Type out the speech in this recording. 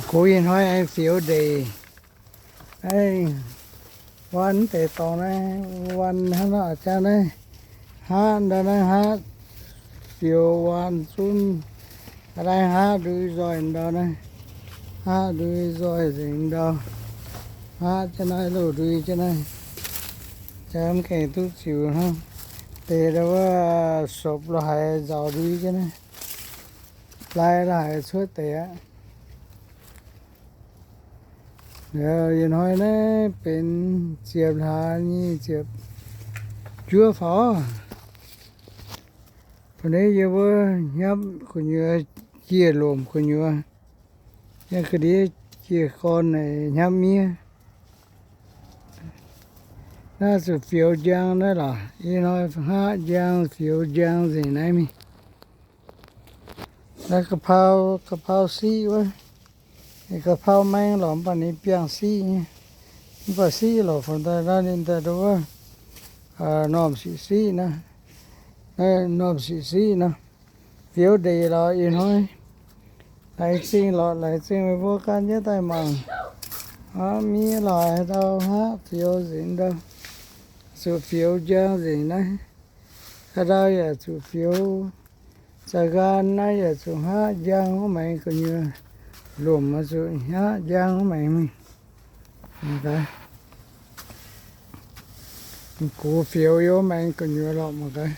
Gox ih hnoi aengx fioux ndeic. Aengx waan deix dorngx naaiv, waan hnangv nor jangv naaiv, hngaqv ndau naaiv, hngaqv fioux waan zunv, a'naaiv hngaqv ndui nzoih ndau naaiv, hngaqv ndui nzoih nzengc ndau, hngaqv jienv naaiv, loz ndui jienv naaiv, jangv mv gaengh duqv ziux hnangv. Deix ndau wuov sopc lo haaix nzaaux ndui jienv naaiv, lai lo haaix cuotv deix aqv. Ih hnoi naaiv benx ziepc hlaax nyei ziepc juov faaux. Mv baac naaiv yie mbuo hnyapv gu'nyuoz, jiex lomc gu'nyuoz, yiem ga'ndiev jiex gorn naaic hnyapv miev. Naaiv zuqc fioux njang naaiv lorqc. Ih hnoi hngaqv njang, fioux njang nzengc naaiv mingh. Naaiv ga'pau, ga'pau siqv wuov. Ga'pau maeng lorqc, mv baac ninh biangh siqv nyei. Mv baac siqv lorqc, fungx daaih naaiv ninh daaih nduov wuov, normh siqv siqv naaiv, normh siqv siqv nor. Fioux ndeic lorqc ih hnoi. Laengz zingh lorqc, laengz zingh meih mbuo gan jienv daaih mangc. Hnangv miev laaix haaix ndau hngaqv fioux nzengc ndau, zuqc fioux njang nzengc naaiv. Haaix ndau yaac zuqc fioux, za'ganh naaiv yaac zuqc hngaqv njang wuov maengx gu'nyuoz, lomc zuqc hngaqv njang wuov maengx mingh. Mangc gaax, gux fioux yiem wuov maengx gu'nyuoz lorqc, mangc gaax.